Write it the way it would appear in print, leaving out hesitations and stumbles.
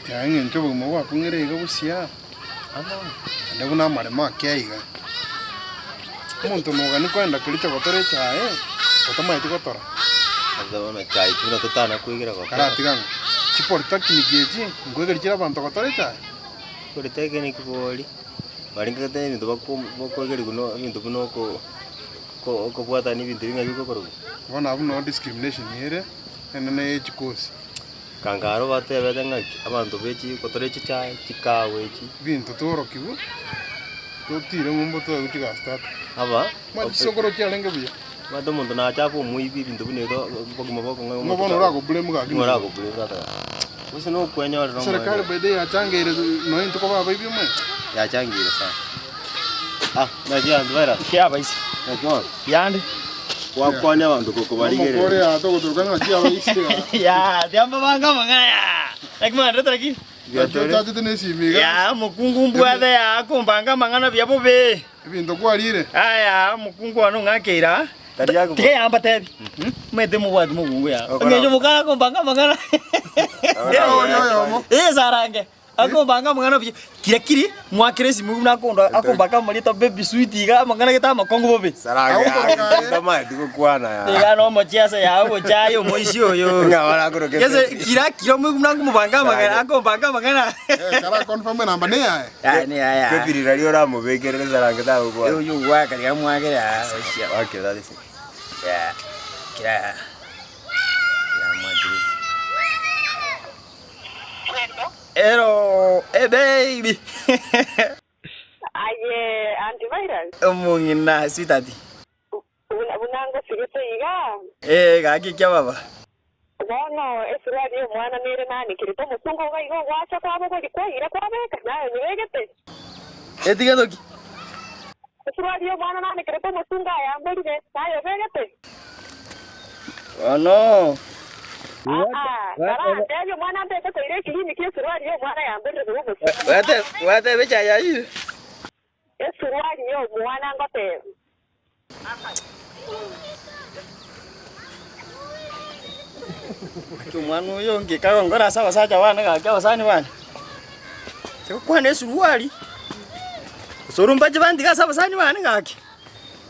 Yaya eng'encho obogima bwakong'ire iga busia, naende buna amaremo ake iga. Omonto nogani koenda kericho gotora echae, otamanyeti gotora. Sasa bono echae echi buna totana koegera gotora. Karatiga ng'a chipolytechnic echi, nkoegeria chire abanto gotora echae? Polytechnic bori, barenge gete ebinto bako bakoegeriwa buna ebinto buna oko oko okobwatania ebinto bing'ai bikokorwa. Bono abwo noo discrimination ere, enene ye chikosi. Kangaro batebete ng'aki abanto be chi gotora echichae, chikawa echi. Ebinto tworokigwe, totire ng'umbu toegwe chigasi tata. Aba, Mani chisokoro chiarenge buya. Omanyete omonto nache abe omoibi ebinto buna ebio obogima bokong'aina Ng'o bono oragoblame gaki Ng'o oragoblame tata gaki. Gose nokwenyorera omoerio. Serikali by the way yachangeire nonya intwe koba abaibi omanyete. Yachangeire sana. Ah, naki abanto baira? Kiabaisa. Naki bono? Yande. Gwakwania abanto gokobarigereria. Omokore aa togotoka ng'aki abaisi aa. Yaa, tiambabanga amang'ana yaa. Naki mwanderete lakini? Naki ochachete na esimi iga. Yaa, omokungu mbwate yaa akombanga amang'ana buya bobe. Ebinto kwarire. Aya, omokungu one ong'akeire aa. Tari yago- Tiga yambatebi. Omanyete mobwati mokungu yaa. Okora- Eng'encho moka akombanga amang'ana. Oria oyomo. Eh, sarange. Akombanga amang'ana buya. Kira kiri, mwakere esimi buna akonda akombaka amarieta baby sweet iga amang'ana gete amakong'u bobe. Sarange Agwo yake, kare. tamanyeti gokwana ya. Iga nomochiesa yaa ogochaya omoisia oyo. Ng'a barakoroke Gese sweet. kira kira omoigwe buna nkomobanga amang'ana Sarange. akombanga amang'ana. Eh, kara confirm enamba neyaye. Yaya ne yaya. Kebirira riria oramobekerere sarange tagokwana. Oyo ogwaka riria mwakere aa osia. Okay, that is it. Ya kira kira mwakire. Hello, hey baby. Aye antivirus, Omong'ina sweetheart. buna buna ngosigete iga. Eh, gaki kia baba. Bono esuruari y'omwana nere nanekerete omosungo iga iga ogwacha kwabogoria kwaira kwabeka, naye onyebegete. Etige ntoki? Esuruari y'omwana nanekerete omosungo ayamborire, naye obegete. Bono. Aa, tarantebia omwana ambete koira ekirini ki'esuruari y'omwana yamborire korwa obosio. Gwateba echae yayire. Esuruari y'omwana ngoteba. Naki omwana oyo onge kagongora ase abasacha bane gaki abasani bane, gokwana esuruari, gose orombache bantige ase abasani bane gaki.